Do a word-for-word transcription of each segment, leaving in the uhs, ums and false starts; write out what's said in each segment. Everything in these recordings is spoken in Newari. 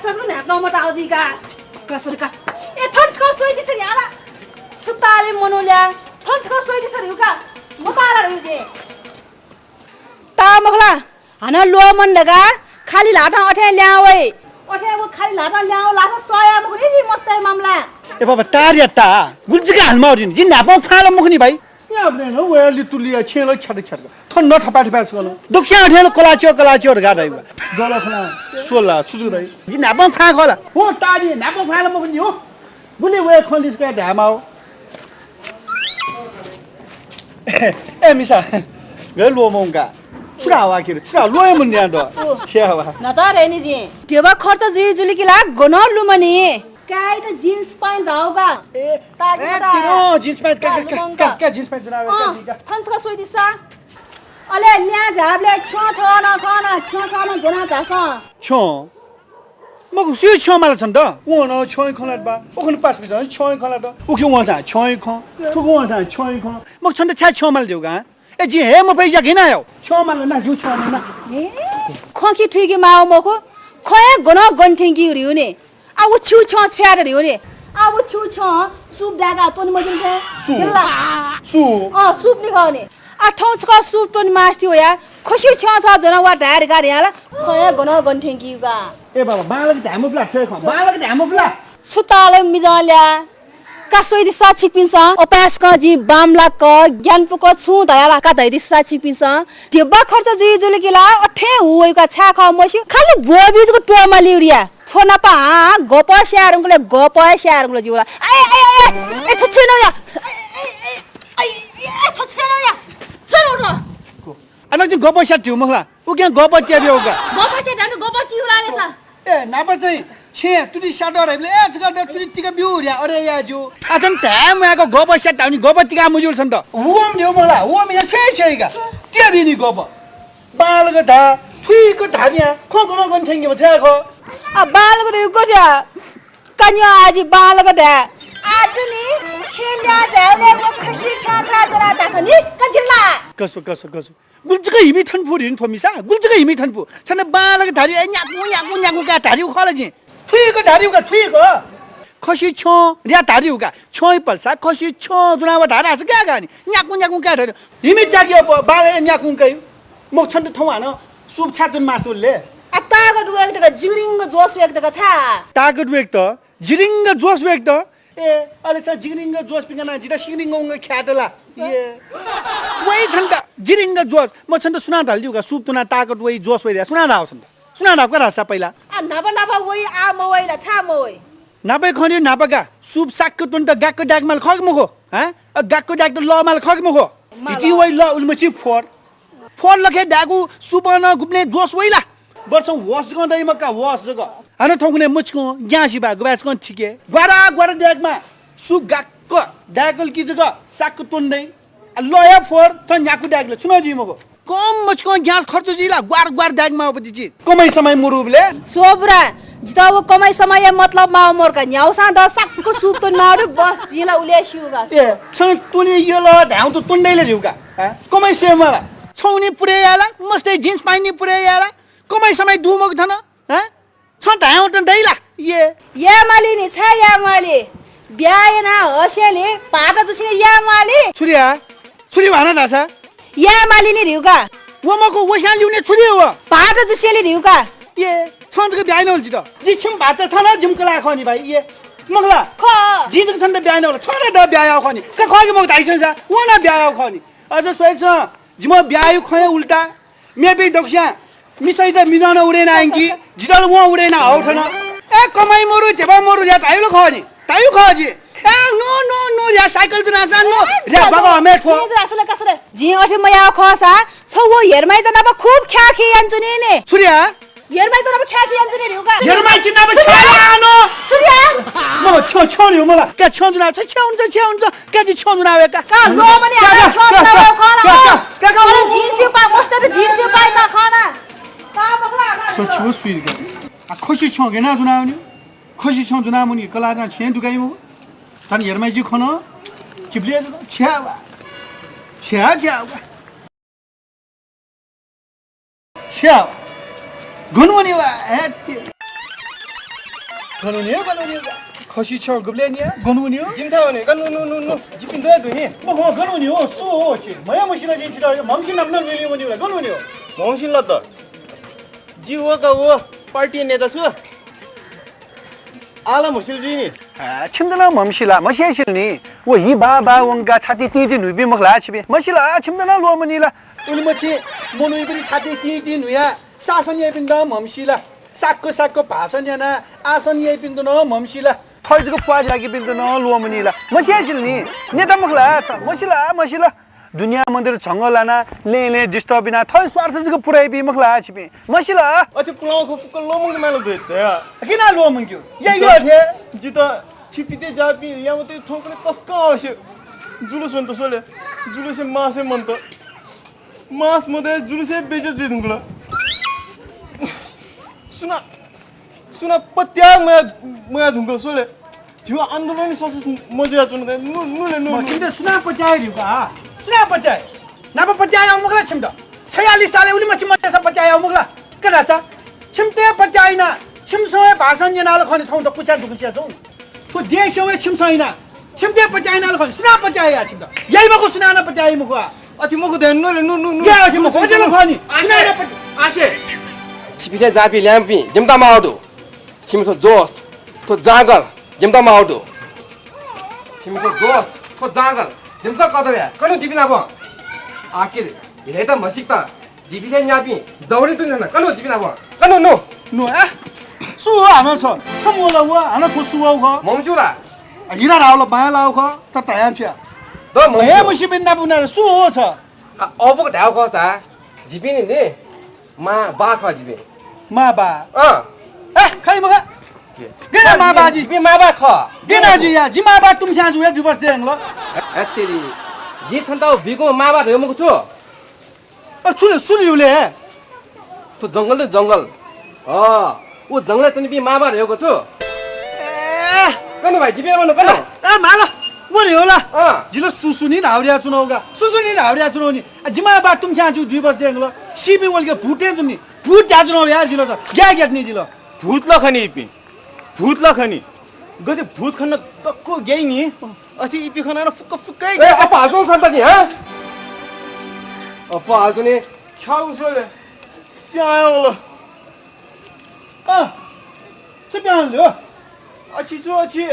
सगु न्हाय्पं मताः जुइका। का सर का। ए, थन छकः स्वइदिसँ न्याला। सुताले मनूल्या। थन छकः स्वइदिसँ र्युका। मताला र्युके। ता मखुला। हानं ल्वःमन धकाः खालि ल्हातं अथे ल्यां वइ। अथे व खालि ल्हातं ल्यां वइ लासा सया मखुनि जि मस्तय् मामला। ए बाबा, तार या ता। गुलि जक हालमाउ दिनि। जि न्हाय्पं फाल मखुनि भाइ। या, अपने न, वया लितुलिया छेँ ल ख्यात ख्यात। थन न थपा थपा सकल। दक्ष्या अथे ल कलाच्यो, कलाच्यो धकाः धाइ। गल खना, सोला, छु छु धाइ। जि न्हाय्पं फां खला। हो, तारी, न्हाय्पं फां ल मखुनि हो। गुलि वया खँ लिसका धायेमाउ। ए, मिसा, गय् ल्वःमंका। छु धावा के रे, छु धावा ल्वःमन न्या द। उ। छ्या वा। नचा रे नि जि। ध्यबा खर्च जुइ जुलिकि ला गन लुमनि। काय् त jeans pant धाउगा। ए, ताकि ए, ता। तिरो jeans pant का, का, का, का, का, jeans pant जुना, अँ, का, का। थन छकः स्वइदिसँ। अले न्या झाबले छ्यं छन खन, छ्यं छन जुना झासँ। छ्यं? मखु, सुया छ्यं माल छन्त? वं नं छ्यं खँ ल्हात बा। उखुन्हु पासापिसं छ्यं खँ ल्हात। उखे वंसां छ्यं खँ, थुखे वंसां छ्यं खँ। मखु, छन्त छाय् छ्यं माल धयागु का? ए, जिं हे मफइ या घिना याउ। छ्यं माल ना, जिं छ्यं माल ना। ए, खँ कि थुइके माउ मखु, खँ हे गनं गन थ्यंकी र्यु नि। आ व छिउ छ्यं छ्वयात र्यु नि। आ व छिउ छ्यं सूप दाय्का त्वने मज्यू थें। सूप? जिल्ला। सूप? अँ, सूप नि खः नि। आ थौं छकः सूप त्वने मास्ति वया, खसिउ छ्यं छकः ज्वना वा धाये धकाः धया ला, खँ हे गनं गन थ्यंकीगु का। ए बाबा, बांलाक धाये मफुला थ्व खँ, बांलाक धाये मफुला। सुतालं मिजं ल्या। का स्वइदिसँ छिकपिन्सं, अपाय्सकं जिं बांमलाक, ग्यानापुक छुं धया ला का धयादिसँ छिकपिन्सं। ध्यबा खर्च जुइ जुलिकि ला अथें हु वइका छाय् खः मस्यू, खालि ब्वःबिउ जक त्वःमाली उरिया। थ्व नाप हां गप स्याये धुंकल, गप स्याये धुंकल जिउ ला। आइ, आइ, आइ, आइ, ए, छु छु नया। आइ, आइ, आइ, आइ, ए, छु छु नया। चलो र। अन जिं गप स्याये धुं मखुला। उकिं गप त्याबिया उका। गप स्याये धुं, गप तिउ ला लेसा। ए, नाप चाहिँ छेँ तुति स्यात धाइबलय्, ए, छकः तुति तिका ब्यु र्या, अरे या ज्यू। आ, छन्त धाये म्वायेक गप स्यात धाउनि, गप तिका मज्यूल छन्त। हुवं न्यू मला, हुवं या छेँ छेँ का। त्याबिनि गप। बांलाक धा, थुइक धारिया, खँ गन गन थ्यंके मछ्या खः। आ, बांलाक धइगु थ्या। कन्या आजि बांलाक धाये। आदुनि छेँ ल्या जायेबलय् व खसि छ्यं छ्यं ज्वना झासँ नि, का जिल्ला। कसो, कसो, कसो। गुलि जक हिमि थन फु धिन थ्व मिसा, गुलि जक हिमि थन फु। छन्त बांलाक धारि, ए, न्याकु, न्याकु, न्याकु का धारिउ खः ला जिं। थुइक धारिउ का, थुइक। खसि छ्यं र्या धारिउ का। छ्यं पल्सा खसि छ्यं जुनाव धारा हस क्या गानि। न्याकु, न्याकु का धारिउ। हिमि च्याकि अप, बांलाक न्याकु कयु। मखु छन्त थौं हानं सूप छाय् त्वने मास्ति वल ले। आ ताकत वय्क तक जिगरिंग जोस वय्क तक छाय्। ताकत वय्क त, जिरिंग जोस वय्क त। ए, अले छ जिगरिंग जोस पिंगा ना जिता सिगरिंग उंग ख्यात ला। ए। वइ छन्त जिरिंग जोस। मखु छन्त सुनां धाल दिउ का, सूप त्वना ताकत वइ, जोस वइ रे। सुनां धाव छन्त। सुनां धाव का धासा पहिला। आ, न्हापा न्हापा वइ, आ मवइ ला, छाय् मवइ? न्हापा खँ नि, न्हापा का। सूप साक्क त्वनेत गाक्क दाय्क माल खः कि मखु? हँ? अ, गाक्क दाय्कत लः माल खः कि मखु? माल। इति वइ लः उलिमछि फोहोर। फोहोर लखे दाय्कू सूपं नं गुबलें जोस वइ ला? बरु छं वस जकं दइ मखु का, वस जक। हानं थौंकन्हय् मछिकं ग्याँसि बा, गुबाय् छकं थिके। ग्वारा ग्वारा दाय्कमा। सूप गाक्क दाय्कल कि जक साक्क त्वने दइ। आ, लः हे फोहोर, छं न्याकू दाय्कल, छुं नं जुइ मखु। कम मछिकं ग्याँस खर्च जुइ ला, ग्वार ग्वार दाय्क माःगु पति चिज। कमाइ समाइ मरुबलय्। स्व बुरा, जितः व कमाइ समाइया मतलब माः मरु का, न्ह्याउसां द साक्क सूप त्वने माः दु, बस, जिं ला उलि हे स्यू का। ए, छं त्वने यल धायेवं त त्वने दइ ला धइउ का, हँ? कमाइ स्वये माः ला? छं नि पुरे याये ला, मस्तय् jeans pant नि पुरे याये ला, कमाइ समाइ दु मखु थन, हँ? छं धायेवं त दइ ला? ए। याये माली नि, छाय् याये माली? ब्याहा याना हसेंलि भाःत जुसेंलि याये माली। छु रे या? छु रे भाःना धाःसा? याये माली नि धइउ का। व मखु, वस्यां लिउने छु रे व? भाःत जुसेंलि धइउ का। ए, छं जक ब्याहा याना वल जितः। जि छिम भाःचा, छ नं जिम कलाः खः नि भाइ, ए। मखु ला? खः। जिं जक छन्त ब्याहा याना वल, छ नं द ब्याहा याउ खः नि। का खः कि मखु धाइसँ सा, व नं ब्याहा याउ खः नि। अझ स्वइसँ, जिमि ब्याहायु खँ हे उल्टा। मेपिं दक्वस्यां मिसाइत मिजं नं उडे याना यंकी, जितः ला वं उडे याना हउ थन। ए, कमाइ मरु, ध्यबा मरु, या धायु ला खः नि, धायु खः जि। ए, नो, नो, नो, या साइकल जुना जा, नो, ए, या बाबा हमे थ्व। ए, जुना, सुले, का सुले। जिं अथे मयाउ खःसा, छ व हेरमाइचा नाप खुब ख्याखी यानाच्वनी नि। छु रे या? हेरमाइचा नाप ख्याखी यानाच्वनी धइउ का। हेरमाइचा नाप ख्याखी यानाच्वनी। छु रे या? म छ्यं, छ्यं धइउ मला। का छ्यं जुना, छ छ्यं हुन्छ, छ्यं हुन्छ। का जि छ्यं जुना वये का। का ल्वःमनि का, हानं का, छ्यं का, जुना का, वये खः ला का, मखु? का, का, का, का, अरे व जीन्स यु पाइ, मस्त त जीन्स यु पाइ का खः ना। का मखु ला, का। छ छु सुइर का। आ, खसि छ्यं गय् याना जुना वनी? खसि छ्यं जुना मुनि कलाः जां छेँ दुकाइ मखु। झन हेरमाइचा खन। चिप्ले छ्या वा। छ्या, छ्या वा। छ्या। गन वनी वा, हे ते। गन वनी हो, गन वनी हो? खसी छ्यं गुबलय् निया? गन वनी हो? जिमिथाय् वनी। गन नु, नु, नु, नु। जिपिं दया दु नि। मखु, गन वनी हो? सु हो छि? मया मसिना जिं छितः यो म्हमसिनाप नं ल्यूल्यू वनी होला। गन वनी हो? म्हमसिनाप त। जि व का व पार्टी नेता छु। आः ला म्हसिल जुइ नि। आ, छिमित नं म्हमसिला, म्हसिया सिल नि। व हि बा बा वंका छाति ती ती न्हुइपिं मखु ला छिपिं? म्हसिला, आ, छिमित नं ल्वःमनी ला? उलिमछि मनूपिनि छाति ती ती न्हुया शासन याइपिन्त म्हमसिला। साक्क साक्क भाषण याना आसन याइपिन्त नं म्हमसिला। थः जक प्वाः जाकीपिन्त नं ल्वःमनी ला? म्हसिया सिल नि। नेता मखु ला छ? म्हसिला, म्हसिला। दुनियाँ मन्दिर झंगः लाना लँय् लँय् disturb याना थः स्वार्थ जक पुराइपिं मखु ला छिपिं? म्हसिला। अथे पुलांगु खँ फुक्क ल्वःमंके माल दु हे। किन ल्वःमंक्यु? या, या, अथे। जितः छिपिंथाय् ज्याःपिं यामतय् थौंकन्हय् तसकं आवश्यक। जुलुस मन्त स्वले। जुलुसय् मासय् मन्त। मास मदय् जुलुसय् बेइज्जत जुइ धुंकल। सुनां, सुनां पत्याः मया, मया धुंकल स्वले। झीगु आन्दोलन success मजुयाच्वन दे। नु, नु ले, नु, नु। छिमित सुनां पत्याः धुंकल, हा? सुनां पत्याः? नाप पत्याः याउ मखु ला छिमित? छयालिस सालय् उलिमछि मदय्‌सा पत्याः याउ मखु ला? का धाःसा छिमित पत्याः याना, छिमिसं हे भाषण याना ला खनी थौं दक्वस्यां दुगुस्यां च्वं। थ्व देशं हे छिमिसं याना, छिमित पत्याः याना ला खनी, सुनां पत्याः याइ छिमित? याइ मखु, सुनां नं पत्याः याइ मखु आ। अथे मखु दे, नु ले, नु, नु, नु। या, अथे मखु, अथे नं खनी। सुनां नं पत्याः, आसे। छिपिं थें जाःपिं ल्याय्म्हपिं जिमित माःगु दु। छिमिसं जोस, थ्व जाँगर जिमित माःगु दु। छिमिसं जोस, थ्व जाँगर जिमित कदर याये। कनु जिपिं नाप। आखिर भिलाइत म्हसीकत जिपिं थें न्याःपिं दौडी तुं न्याना। कनु जिपिं नाप। कनु नु। नु, ए? सु हो हानं छ? छम्ह ला व, हानं थ्व सु व खः? म्हमस्यू ला? हिरा राव ला बांया लाव खः, तर धायां छ्या। द म्हमस्यू। हे म्हसीपिं नाप वना सु हो छ? आ, अबुक धायेगु खःसा, जिपिं नि, नि, मां बा खः जिपिं। मां बा? अँ। ए, खइ मखु। के? गेना मां बा जि? जिपिं मां बा खः। गेना जि या, जि मां बा तुम्स्यां जु या, जु बस देंगल। ए, तेरी, जि छन्त बिगु मां बा धयो मखु छु? अ, छु ले, छु ले ले? थ्व जंगल दु, जंगल। अँ, उ जंगलय् च्वनीपिं मां बा धयो छु? ए। कनु भाइ, जिपिं मनु, कनु। ए, ए, माल, व रे होला। अँ। जिल सुसुनी धावरिया चुनौगा, सुसुनी धावरिया चुनौनी। आ, जिमा बा तुम्स्यां जु दुई वर्ष देंगल। सीपिं वलके भूतें जुनी। भूत त्या चुनौ यार जिल त। ग्या ग्यात नि जिल। भूत ला खनी इपिं। भूत ला खनी। गथे भूत खन्न दक्व ग्याइ नि। अथे इपिं खनार फुक्क फुक्कै ए, ग्याइ। अप्पा हाजु खन्त नि, हँ? अप्पा हाजु नि। ख्याउ सोले। प्यां वल। अँ, छु प्यां वल हो? अछि छु अछि?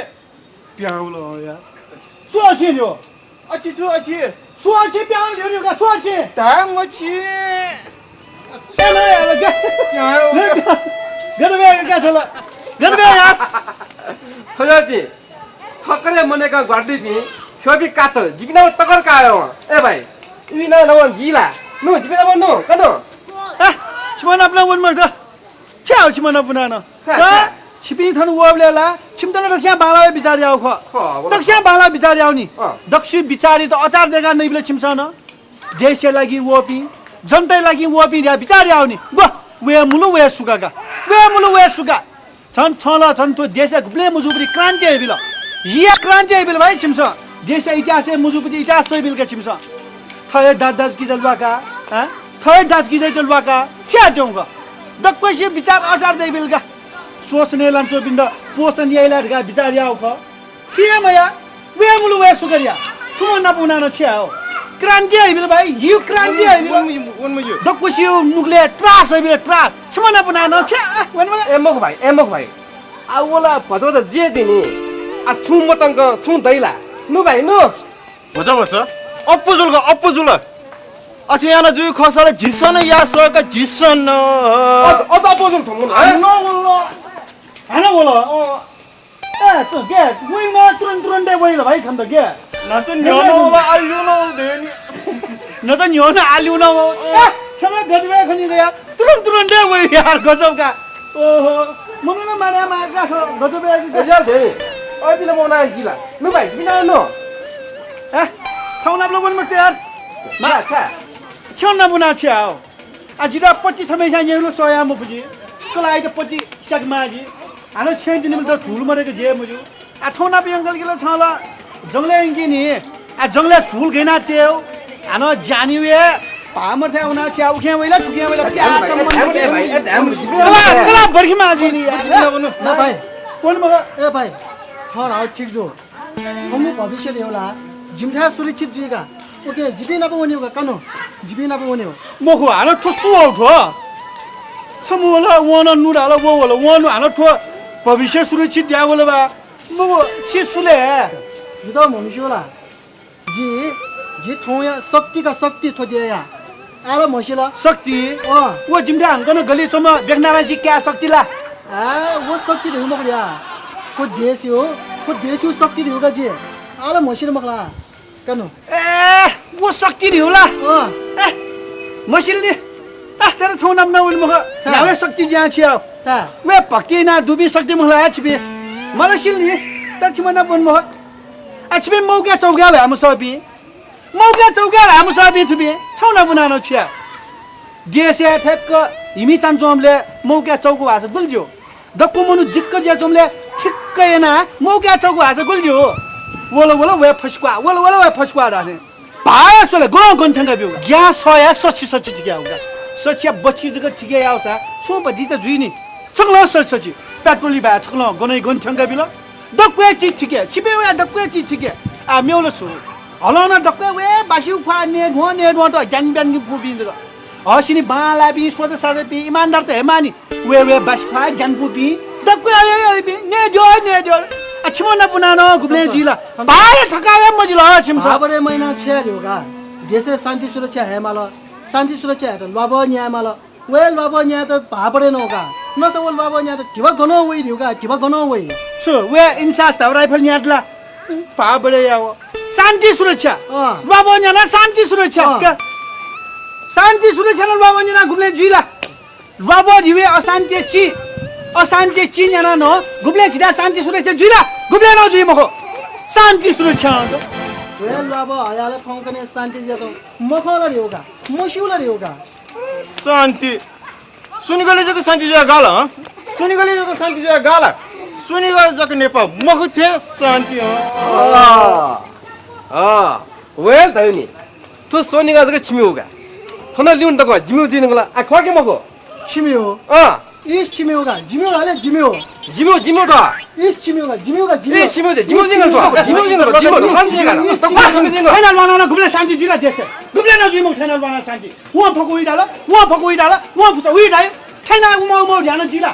प्यां वल हो या। छु अछि ल्यो? अछि छु अछि? छु अछि प्यां वल ल्यो का छु अछि? धाम अछि। ए, लो या, लो, गे। प्यां वल। गदबे का छल। गदबे या। थजाति। थकरे मनेका ग्वार्दीपिं थ्योपि कातल जिपिं नाप तकर कायं। ए भाइ, इपिं नाप नवन जिला। नु, जिपिं नाप नु, कनु। ए, छिमन अपना वन मर्द। छ्या हो छिमन अपना न। छ्या, का, छ्या। छिपिं थन वबले ला, छिमत न दक्स्यां बांलावे बिचार याव ख। ख, व दक्स्यां बांलावे बिचार याव नि। अँ। दक्स्यु बिचारी त अचार देगा नैबले छिमसन। देशया लागि वःपिं, जनताया लागि वःपिं ध्या बिचार याव नि। ग्व, वया मुलु वया सुगा का। वया मुलु वया सुगा। छन छं ला छन थ्व देशया गुबलें मजूपति क्रान्ति हे बिल। जिया क्रान्ति हे बिल भाइ छिमसं। देशया इतिहासय् मजूपति इतिहास च्वइबिल का छिमसं। थः हे दाजु दाजुकिजा ल्वाका, हँ? थः हे दाजुकिजाइत ल्वाका, छ्या द्यंक। दक्वसिया बिचार अचार दइबिल का। शोषणय् लानाच्वंपिन्त पोषण याइ ला धकाः बिचार याव ख। छि हे मया, वया मुलु वया सुकरिया। थुम्ह नाप वनाः नं छ्या हो। क्रान्ति हइबिल भाइ, हिउ क्रान्ति हइबिल। वन मजू, वन मजू। दक्वसिउ नुगलय् त्रास हइबिल, त्रास। छिम्ह नाप वनाः नं छ्या, आ, वन मगा। ए मखु भाइ, ए मखु भाइ। आ वला भचा भचा जुयादिनि। आ छुं मतंक छुं दइ ला? नु भाइ, नु। भचा भचा। अप्पु जुल ग, अप्पु जुल। अथे याना जुइ खःसा ला झीसं नं या सः का झीसं नं। अझ, अझ अप्पु जुल थुम्ह, आ, हँ? नु वल। हानं वल। अँ। ए, त गे, वइ न तुरुन्त तुरुन्त वइ ल भाइ छन्त गे। न त न्ह्यः न वल, आल्यु न वल धेनि। न त न्ह्यः न आल्यु न वल। ए, छेमा गजबया खनि गया। तुरुन्त तुरुन्त वइ यार गजब का। ओहो, मनु न माने मा का छ गजबया कि। ए, जल धे। ओइ बिना मना जिला। नु भाइ, बिना न। ए, छौ नाप ल बन मत यार। मा, अच्छा। छौ नाप ना छ्या हो। आ, जितः पच्चिस छम्हस्यां न्यंगु सह याये मफु जि। कलाःयात पच्चिस स्याके माः जि। हानं छेँ दिने मिलत झुल मदय्क ज्या याये मज्यू। आ, थौं नाप यंकल कि ला छं ला जंगलय् यंकी नि। आ, जंगलय् झुल गय् याना तये हो। हानं ज्यानिउ हे भाःमरथाय् वनाः छ्या उखें वइ ला, थुखें वइ ला, प्याः कला, कला बर्खी माः जि नि। ना भाइ। वने मखु। ए भाइ, थः ल्हाः ठीक जू। छंगु भविष्य धइगु ला जिमिथाय् सुरक्षित जुइका। OK, जिपिं नाप वनेगु का, का नु। जिपिं नाप वनेगु। मखु, हानं थ्व सु वः थ्व? छम्ह वल, वं नं नु धाल, व वल, वं नु हानं थ्व भविष्य सुरक्षित याये वल बा। मखु, छि सु ले? जितः म्हमस्यू ला? जि, जि थौंया शक्ति का शक्ति थ्व देय्‌या। आः ला म्हसिल। शक्ति? अँ। व जिमिथाय् हानं गन गल्ली च्वंम्ह बेखनारां जि काय् शक्ति ला? आ, व शक्ति धइगु मखु या। थ्व देशया, थ्व देशया शक्ति धइगु का जि। आः ला म्हसिल मखु ला? का नु। ए, व शक्ति धइगु ला? अँ। ए, म्हसिल नि। आ, तर छौ नाप नं वने मखु। सा। न्ह्यावय् शक्ति ज्यां छि या। सा। व भक्ति याना दुपिं शक्ति मखु ला छिपिं? म्हसिल नि। तर छिमि नाप वने मखु। आ, छिपिं मौका चौका भाय् मसःपिं। मौका चौका भाय् मसःपिं थुपिं। छौ नाप वना नं छु या। देशय् ठ्याक्क हिमि चान च्वंबलय् मौका चौका भाःसा गुलि ज्यू। दक्व मनू दिक्क जुया च्वंबलय् ठिक्क याना मौका चौका भाःसा गुलि ज्यू। वल वल वये फसिक्वाः, वल वल वये फसिक्वाः धाःथें। भाःया स्वले गनं गन थ्यंका ब्यूगु। ग्यां सःया सछि सछि थिके याउगु का। सछिया बछि जक थिके याउसा छुं भतिचा जुइ नि। छकलं सछि सछि। पेट्रोल भाय् छकलं गनं गन थ्यंका बिल। दक्वया चिज थिके, छिपिं वया दक्वया चिज थिके। आ, मेवल छु? हलं नं दक्वया वये बासिउ ख्वाः नेद्वं नेद्वं त ग्यान ब्यान फुपिं जक। हसिनि बांलाःपिं, सोझा साझापिं, इमानदार त हे मानि। वये वये बासि ख्वाः ग्यान फुपिं, दक्वया अय् अय्‌पिं, नेद्यः नेद्यः। आ, छिमि नाप वना नं गुबलें जुइ ला? भाःया थकाः हे मजिल छिमिसं। भाः बढे महिना छु याये धइगु का? देशय् शान्ति सुरक्षा हयेमाल। शान्ति सुरक्षा हयेत ल्वाभः न्यायेमाल। व हे ल्वाभः न्यायेत भाः बढे नं का। नसा व ल्वाभः न्यायेत धिबा गनं वइ धइगु का, धिबा गनं वइ। छु, व हे इन्सास धाःगु राइफल न्यायेत ला? भाः बढे याव। शान्ति सुरक्षा। अँ। ल्वाभः न्याना शान्ति सुरक्षा। अँ। का। शान्ति सुरक्षा नं ल्वाभः न्याना गुबलें जुइ ला? ल्वाभः धइगु हे अशान्तिया चिं, अशान्तिया चिं न्याना नं गुबलें झीथाय् शान्ति सुरक्षा जुइ ला? गुबलें नं जुइ मखु। शान्ति सुरक्षा नं। व हे ल्वाभः हयाले थौंकन्हय् शान्ति जुयाच्वं मखु ला धइगु का? मस्यू ला धइगु का? शान्ति। स्वनिगलय् जक शान्ति जुया गाल, हँ? स्वनिगलय् जक शान्ति जुया गाल। स्वनिगः जक नेपाः मखु थें शान्ति, हँ? अँ। अँ। Well, धयो नि। थ्व स्वनिगः जक छिमिगु का। थन लिउन तक जिमिगु जुइ धुंकल। आ, खः कि मखु? छिमिगु। अँ। इस छिमिगु का। जिमिगु धाःले जिमिगु। जिमिगु, जिमिगु त। इस छिमिगु का। जिमिगु का, जिमिगु। इस छिमिगु, जिमिगु जिंगल त। जिमिगु जिंगल त। जिमिगु जिंगल। जिमिगु जिंगल। थैना ल्वाना नं गुबलें शान्ति जुइ ला देशय्? गुबलें नं जुइ मखु थैना ल्वाना शान्ति। वं फक्व वइ धाल, वं फक्व वइ धाल, वं फुसा वइ धाइ। थैना उमा उमा ध्यान जुइ ला?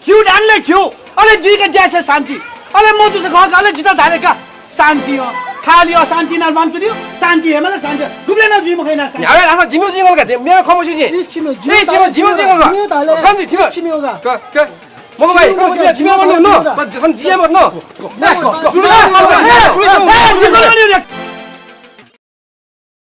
झिउ ध्यान ले झिउ। अले जुइका देशय् शान्ति। अले मजुस घः का, अले जितः धाले का। शान्ति, अँ। खालि अशान्ति नं ल्वाना च्वनी, शान्ति हे माल शान्ति। गुबलें नं जुइ मखु थैना शान्ति। अरे, आमा, जिमिगु जिंगल का, मेगु खँ मस्यू नि। इस छिमिगु, जिमिगु ए, छिमिगु, धाःले। जिमिगु जिंगल का। जिमिगु धाःले। खन जि, छिमिगु। इस छिमिगु का। क, क, मखु भाइ, जिमिगु क, जिमिगु जिंगल, जिमिगु जिंगल। नु, नु। बस, खन जिया मत, नु। क, क, क, क, क, क, क, क, क, क, क, क,